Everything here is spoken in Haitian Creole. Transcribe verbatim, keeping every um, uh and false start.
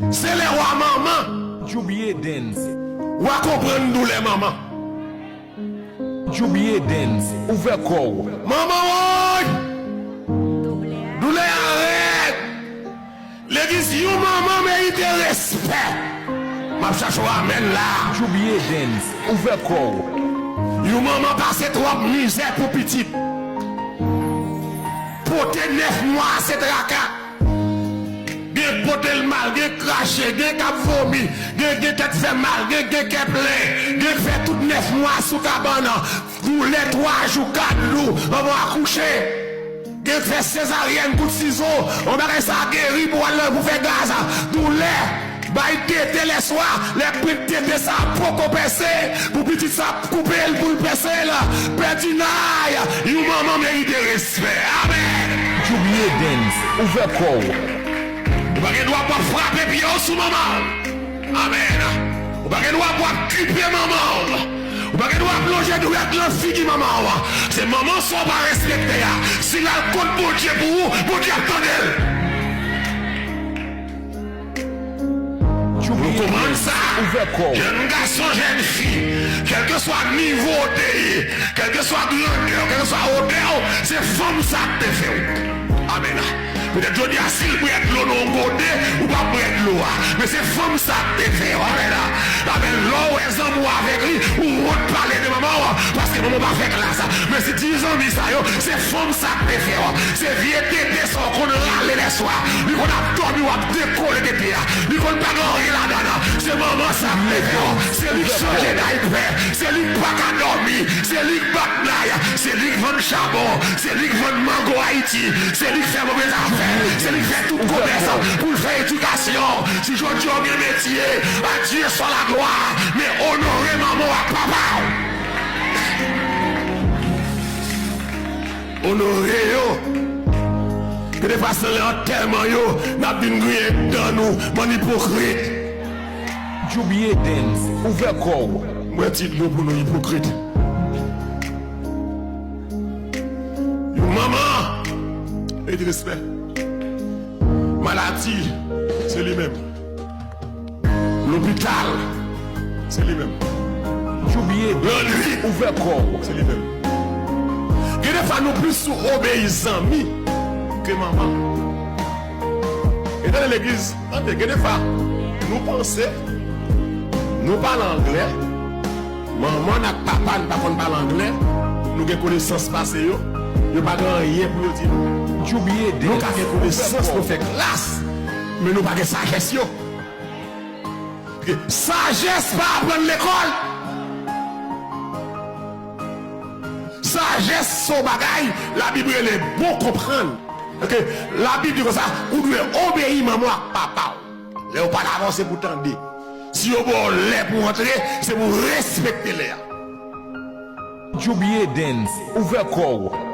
Se lè w a manman, Djoubie Dance, w a konprann doulè manman. Djoubie Dance, ouvè kò w. Manman woy! Doulè a rèd! Legliz, yon manman merite respè. M ap chache w amèn la. Djoubie Dance, ouvè kò w. Yon manman pase twòp mizè pou pitit. Pote nèf mwa se traka. Gen pote l mal, gen krache, gen k ap vomi, gen gen tèt fè mal, gen gen kè plen, gen fè tout nèf mwa sou kabann. Doulè twa jou, kat jou, manman akouche. Gen fè sezaryèn, kout sizo, yon bagay sa geri pou al pou fè gaz. Doulè, bay tete lèswa, lè pwent tete sa poko pèse, pou pitit sa koupe l pou l pèse l. Pèdinay, yon manman merite respè. Amèn. Djoubie Dance, ouvè kò w. Ou pa gen dwa pou ap frape pye w sou manman w. Amèn. Ou pa gen dwa pou ap kipe manman w. Ou pa gen dwa ap lonje dwèt nan figi manman w. Se manman sa w pa respekte a. Si l al kot Bondye pou ou, Bondye ap tande l. Nou konprann sa. Jèn gason, jèn fi, kèlkeswa nivo w te ye, kèlkeswa grandè w, kèlkeswa wotè w, se fanm sa k te fè w. Amèn. Petèt jodi a, si l bwè dlo nan yon gode, ou p ap bwè dlo a. Men se fanm sa k te fè w. Amèn. Amèn. Lè w wè zanmi w avèk li, ou wont pale de manman w, paske manman w pa fè klas. Men si ti zanmi sa yo, se fanm sa k te fè w. Se vye tete sa w konn rale lèswa. Li konn ap dòmi, w ap dekole tete a. Li konn pa gen anyen ladan l. Se manman sa k te fè w. Se li k chanje daypè. Se li k pa ka dòmi. Se li k bat nay. Se li k vann chabon. Se li k vann mango Ayiti. Se li k fè move zafè. Se li k fè tout komès pou l fè edikasyon. Si jodi a w gen metye, à Dieu soit la gloire. Men onore manman w ak papa w. Onore yo. Gen de fwa se lè antèman yo, n ap vin griyen dan nou, bann ipokrit. Djoubie Dance, ouvè kò w. M wè ti dlo pou nou ipokrit. Yon manman, e di respè. Maladi, se li menm. Lopital, se li menm. Djoubie Dance, ouvè kò w. Se li menm. Gen de fwa nou plis sou obeyi zanmi ke manman. E tande legliz, tande, gen de fwa nou panse nou pale anglè, manman n ak papa n pa konn pale anglè, nou gen konesans pase yo, yo pa gen anyen pou yo di nou. Djoubie Dance, ouvè kò w. Nou ka gen konesans, nou fè klas, men nou pa gen sajès yo. Sajès pa aprann lekòl. Sajès se yon bagay Labib rele bon konprann. Oke, Labib di konsa, ou dwe obeyi manman w ak papa w. Lè yo pale avè w, se pou w tande. Si yo ba w lè pou w antre, se pou w respekte lè a. Djoubie Dance, ouvè kò w.